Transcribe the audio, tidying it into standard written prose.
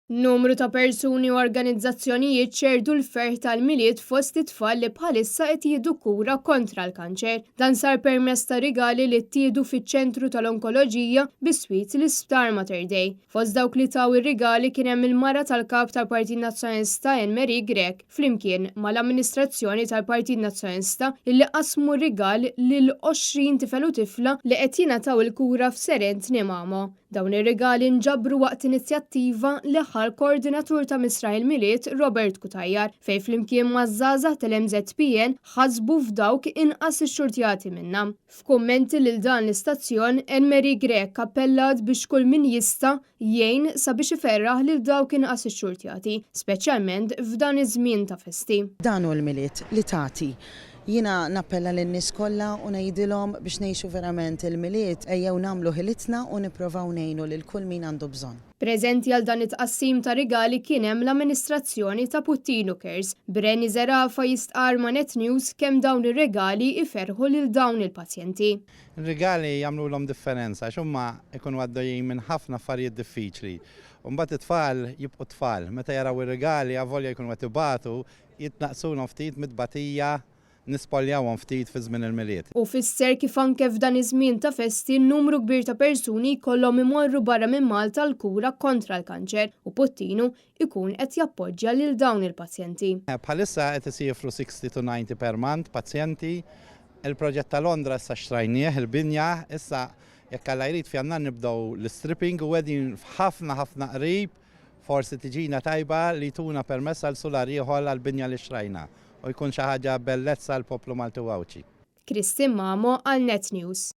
Numru ta' persuni u organizzazzjonijiet xerrdu l-ferħ tal-Milied fost it-tfal li bħalissa qed jieħdu kura kontra l-kanċer. Dan sar permezz ta' rigali li ttieħdu fiċ-Ċentru tal-Onkoloġija biswit l-Isptar Mater Dei. Fost dawk li taw ir-rigali kien hemm il-mara tal-Kap tal-Partit Nazzjonalista Anne Marie Grech flimkien mal-amministrazzjoni tal-Partit Nazzjonalista illi qasmu rigal lil 20 tifel u tifla li qed jingħataw il-kura f'Serent Nimamo. Dawn ir-rigali nġabru waqt inizjattiva li ħa l-Koordinatur ta' Misraħ il-Milied Robert Cutajar fejn flimkien maż-żgħażagħ tal-MŻPN ħasbu f'dawk inqas ixxurtjati minna. F'kummenti lil dan l-istazzjon, Anne Marie Grech appellat biex kull min jista' jgħin sabiex iferraħ lil dawk inqas ixxurtjati, speċjalment f'dan iż-żmien ta' festi. Dan hu l-Milied, li tagħti. Jiena nappella lin-nies kollha u ngħidilhom biex ngħixu verament il-Milied, ejjew nagħmlu ħilitna u nipprovaw ngħinu lil kull min għandu bżonn. Preżenti għal dan it-tqassim ta' rigali kien hemm l-amministrazzjoni ta' Puttinu Cares, b'Reni Zerafa jistqarr ma' Net News kemm dawn ir-regali jferrħu lil dawn il-pazjenti. Ir-rigali jagħmlulhom differenza għax huma jkunu għaddejjin minn ħafna affarijiet diffiċli. U mbagħad it-tfal jibqgħu tfal. Meta jaraw ir-rigali avolja jkunu qed ibatu, jitnaqqsulhom ftit mit-tbatija, nispoljawhom ftit fi żmien il-Milied. Hu fisser kif anke f'dan iż-żmien ta' festi numru kbir ta' persuni jkollhom imorru barra minn Malta għall-kura kontra l-kanċer u Puttinu jkun qed jappoġġja lil dawn il-pazjenti. Bħalissa qed isiefru 60 to 90 per month pazjenti. Il-proġett ta' Londra issa xtrajnieh, il-binja, issa jekk Alla jrid f'Jannar nibdew l-istripping u qegħdin ħafna ħafna qrib Forsi tiġina tajba li jtuna permess għal sular ieħor għall-binja li xtrajna u jkun xi ħaġa bellezza għall-poplu Malti u Għawdxi. Christine Mamo għal Net News.